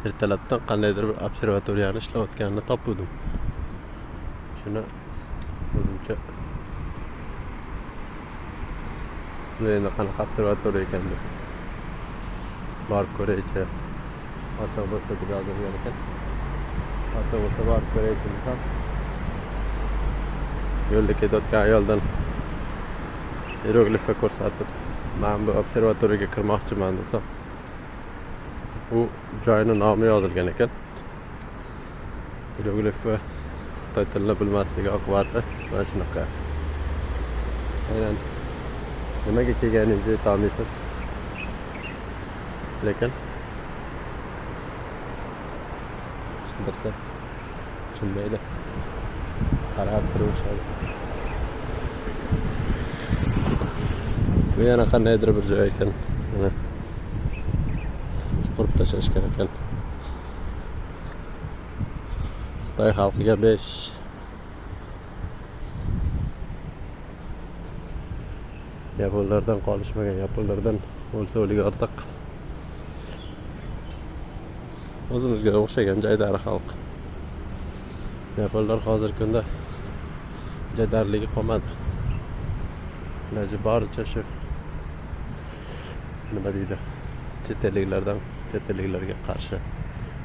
Ertalabdan qandaydir bir observatoriyani ishlayotganini topuvdim. Shuni o'zimcha bu endi qanaqa observatoriya ekan deb borib ko'raychi. Ochiq bo'lsa deb yozilgan ekan. Ochiq bo'lsa borib ko'raychi desam, yo'lda ketayotgan ayoldan iyeroglifga ko'rsatib, men bu observatoriyaga kirmoqchiman desam, u joyni nomi yozilgan ekan. Iyeroglifga xitoy tilini bilmasligi oqibatida mana shunaqa. Aynan nimaga kelganingizni aytolmaysiz. Lekin tushuntirsa tushunmaydi. Qarab turishadi. Bu yana qandaydir bir joy ekan. Mana qurib tashlashgan ekan. Xitoy xalqiga 5 yaponlardan qolishmagan, yaponlardan o'lsa o'ligi ortiq. O'zimizga o'xshagan jaydari xalq. Yaponlar hozirgi kunda jaydarligi qolmadi. Iloji boricha shu nima deydi, chet elliklardan chet elliklarga qarshi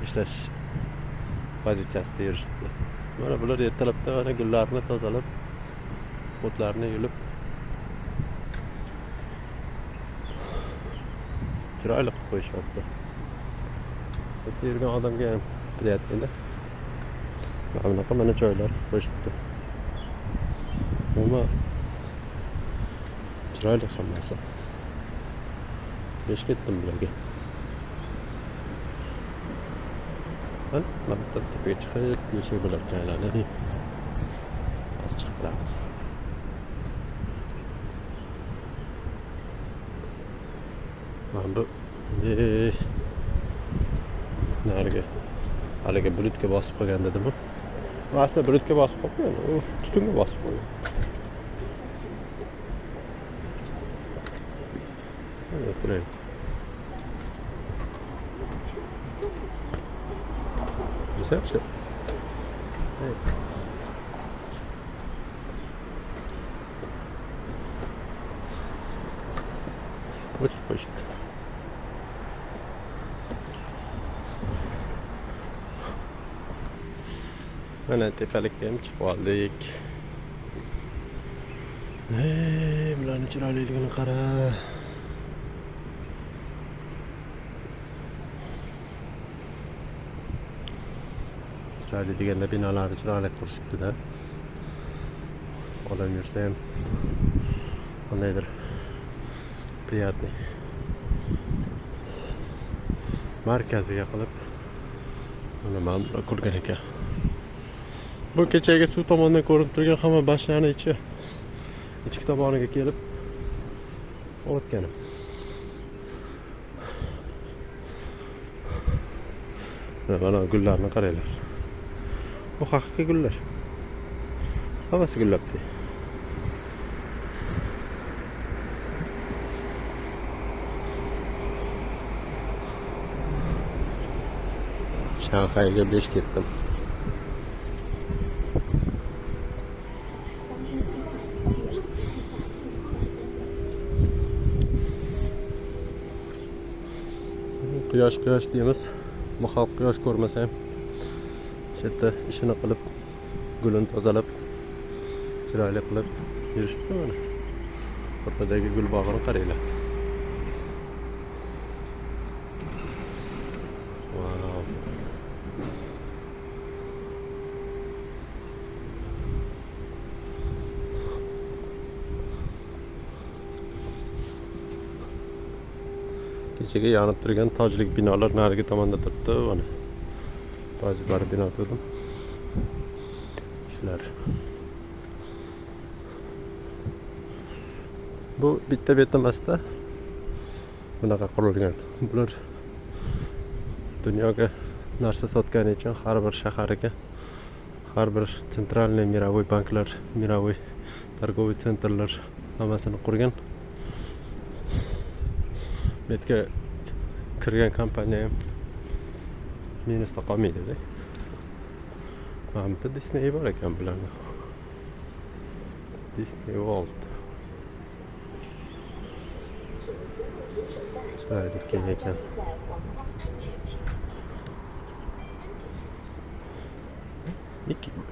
ishlash pozitsiyasida yurishibdi. Mana bular ertalabda mana gullarni tozalab, o'tlarni yulib chiroyli qilib qo'yishyapti. Bu yerda yurgan odamga ham приятно. Mana bunaqa mana joylar qilib qo'yishibdi. Umuman chiroyli hammasi. Besh ketdim bularga. Mana bu yerdan tepaga chiqib yursak bo'lar ekan, aylanib. Hozir chiqib ko'ramiz. Mana bu narigi haligi bulutga bosib qolgan dedim u. Aslida bulutga bosib qolgan, u tutunga bosib qo'ygan. O'tiraylik. Reception. Hey. O'chib qo'yishibdi. Mana tepalikka ham chiqib oldik. Ey, bularni chiroyliligini qara. Chiroyli deganda binolarni chiroyli qurishibdi-da. Odam yursa ham qandaydir приятный. Markaziga qilib mana mana bular qurgan ekan. Bu kechagi suv tomondan ko'rinib turgan hamma bashlarni ichi, ichki tomoniga kelib o'tganim. Mana gullarni qaranglar. Bu haqiqiy gullar. Hammasi gullabdi. Shanxayga 5 ketdim. Quyosh quyosh deymiz. Bu xalq quyosh ko'rmasa ham shu yerda ishini qilib, gulini tozalab, chiroyli qilib yurishibdi mana. O'rtadagi gul bog'ini qaranglar. Wow. Kechaga yonib turgan tojlik binolar narigi tomonda turibdi mana. Toj bor bino dedim. Shular. Bu bitta bet emasda bunaqa qurilgan. Bular dunyoga narsa sotgani uchun har bir shahariga, har bir центральный мировой banklar, мировой торговый центрlar hammasini qurgan. Bu yerga kirgan kompaniya ham Minusda qolmaydi-da. Mana bitta Disney bor ekan bularni. Disney World. Chiroyli keng ekan.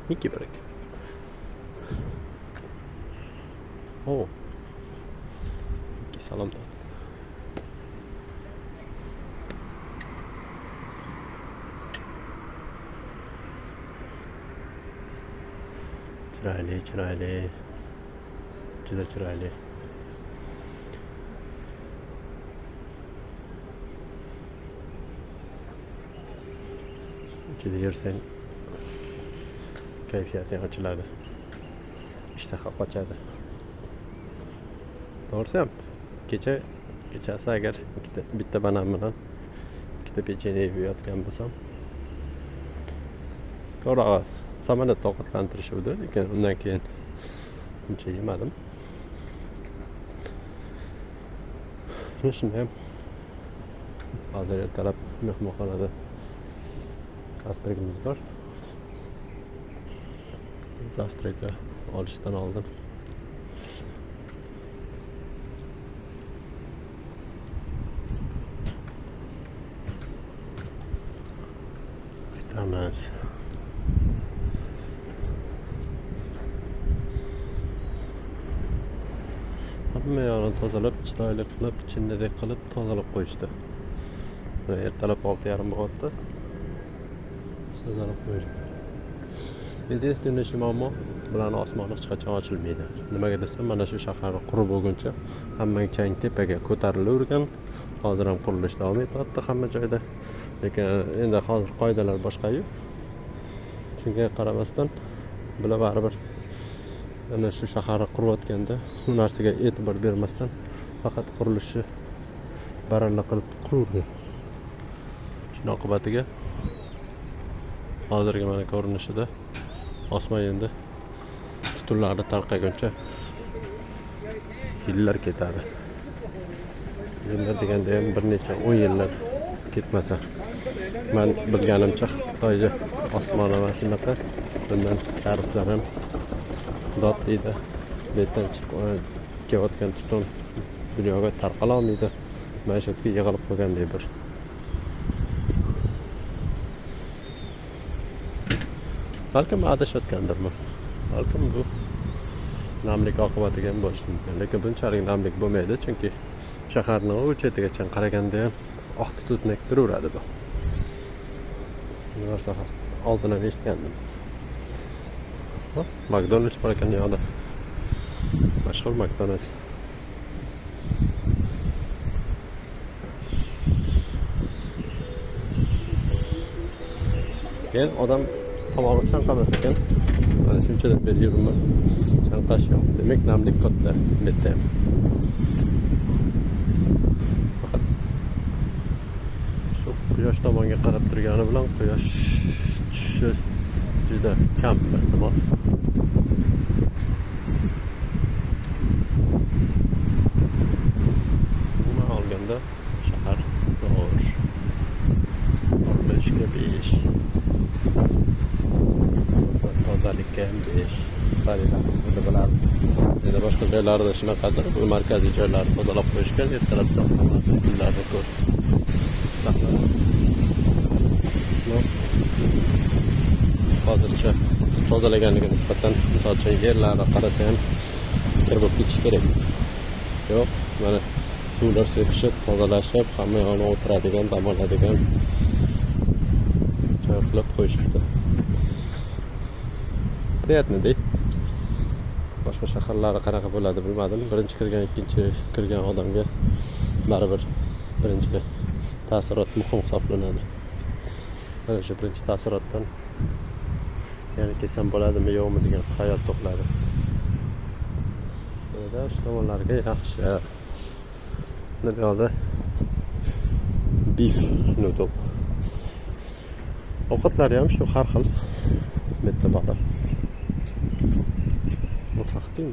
Mickey bor ekan. Oh. Mickey salom. Chiroyli, chiroyli. Juda chiroyli. Ichida yursang kayfiyating ochiladi. Ishtaha qochadi. To'g'risi ham kechasi agar bitta banan bilan ikkita pechenye yeb yotgan bo'lsam, to'g'ri, samolyotda ovqatlantirishuvdi, lekin undan keyin uncha yemadim. Shunda ham hozir ertalab mehmonxonada завтрак imiz bor. Завтрак olishdan oldin aytamiz. Hamma yog'ini tozalab, chiroyli qilib, chinnidek qilib tozalab qo'yishdi. Mana ertalab 6:30 bo'lyapti. Tozalab qo'yishdi. Единственный shu muammo, bularni osmoni hech qachon ochilmaydi. Nimaga desam, mana shu shaharni qurib bo'lguncha hamma chang tepaga ko'tarilavergan. Hozir ham qurilish davom etyapti hamma joyda. Lekin endi hozir qoidalar boshqa-yu. Shunga qaramasdan bular baribir ana shu shaharni qurayotganda bu narsaga e'tibor bermasdan faqat qurilishni baralla qilib qururdi. Shuning oqibatiga hozirgi mana ko'rinishida osmon endi tutunlarni tarqaguncha yillar ketadi. Yillar deganda ham bir necha 10 yillar ketmasa. Men bilganimcha Xitoyda osmon mana shunaqa, bundan darslar ham dod deydi. Bu yerdan chiqib kelayotgan tutun dunyoga tarqala olmaydi. Mana shu yerga yig'ilib qolgandek bir. Balkim adashayotgandirman. Balkim bu namlik oqibatiga ham bo'lishi mumkin. Lekin bunchalik namlik bo'lmaydi, chunki shaharning u chetigacha qaraganda ham oq tutun turaveradi bu. Bu narsa oldin ham eshitgandim. McDonald's bor ekan yoqda. Mashhur McDonald's. Keyin odam tomog'i chanqamas ekan. Mana shunchadan beri yuribman. Chanqash yo'q. Demak, namlik katta bu yerda ham. Faqat shu quyosh tomonga qarab turgani bilan quyosh tushishi juda kam ehtimol. Umuman olganda shahar zo'r. 5ga 5. Tozalikka ham 5. Xitoyda biladi. Endi boshqa joylarda shunaqadir. Bu markaziy joylarni tozalab qo'yishgan, ertalabdan hammasi gullarni ko'rib. Hozircha tozalaganligiga nisbatan, misol uchun yerlarni qarasa ham kir bo'lib ketishi kerak. Yo'q, mana suvlar sepishib, tozalashib, hamma yog'ini o'tiradigan, dam oladigan joy qilib qo'yishibdi. Приятно dey. Boshqa shaharlari qanaqa bo'ladi bilmadim. Birinchi kirgan, ikkinchi kirgan odamga baribir birinchi taassurot muhim hisoblanadi. Mana shu birinchi taassurotdan yana kelsam bo'ladimi yo'qmi degan xayol tug'iladi. Burada shu tomonlarga yaxshi. Bu yoqda beef noodle. Ovqatlari ham shu har xil bu yerda bor. Bu haqiqiy.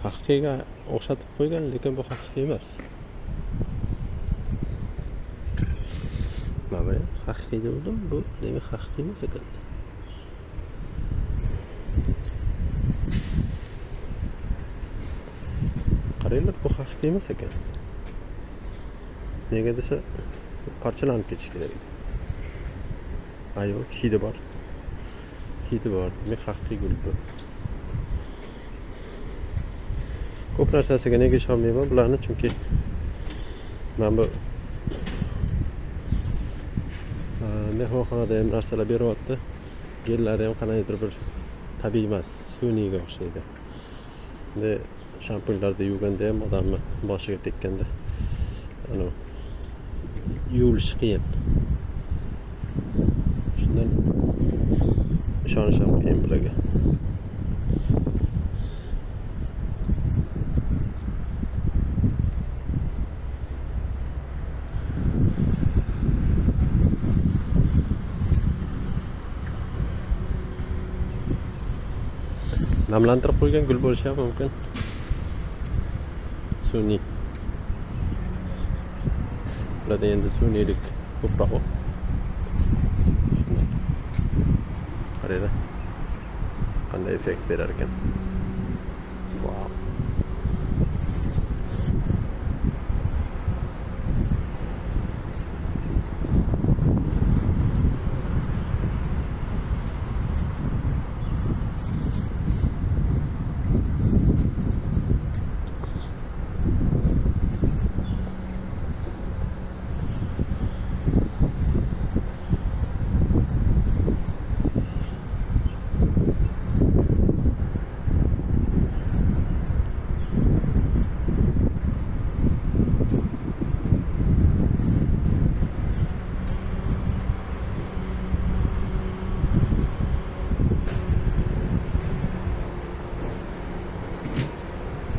Haqiqiyga o'xshatib qo'ygan, lekin bu haqiqiy emas. Mana bu ham haqiqiy degandim, bu demak haqiqiy emas ekan. Qaranglar, bu haqiqiy emas ekan. Nega desa, parchalanib ketishi kerak edi. Ha yo'q, hidi bor. Hidi bor. Demak haqiqiy gul bu. Ko'p narsasiga nega ishonmayman bularni, chunki mana bu mehmonxonada ham narsalar beryapti. Gellari ham qandaydir bir tabiiy emas, sun'iyga o'xshaydi. Endi shampunlarda yuvganda ham odamni boshiga tekkanda ana yuvilishi qiyin. Shundan ishonish ham qiyin bularga. Namlantirib qo'ygan gul bo'lishi ham mumkin. Sun'iy. Bularda endi sun'iylik ko'proq. Shunday. Qaranglar. Qanday effekt berar ekan. Wow.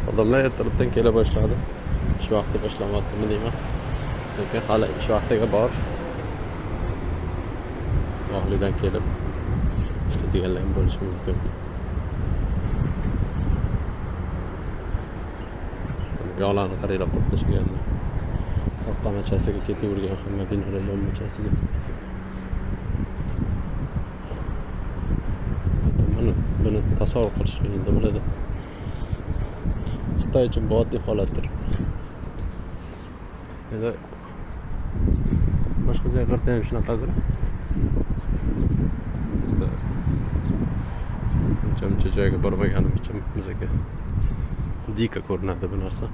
Odamlar ertalabdan kela boshladi. Ish vaqti boshlanyaptimi deyman. Lekin hali ish vaqtiga bor. Vaqtlidan kelib ishlaydiganlar ham bo'lishi mumkin. Binolarni qaranglar, qurib tashlaganlar. Orqamachasiga ketavergan hamma binolar yonmachasiga. Mana buni tasavvur qilish qiyin bo'ladi. Xitoy uchun bu oddiy holatdir. Endi boshqa joylarda ham shunaqadir. Bizda uncha-muncha joyga bormaganim uchun bizga dika ko'rinadi bu narsa.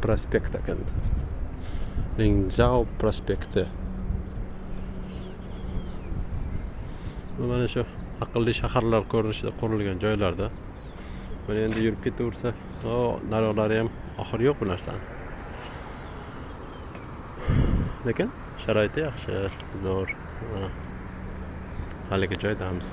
Prospekt ekan. Lingzhao prospekti. Bu mana shu aqlli shaharlar ko'rinishida qurilgan joylarda. Mana endi yurib ketaversa, o naroqlari ham oxiri yo'q bu narsani. Lekin sharoiti yaxshi, zo'r. Haligi joydamiz.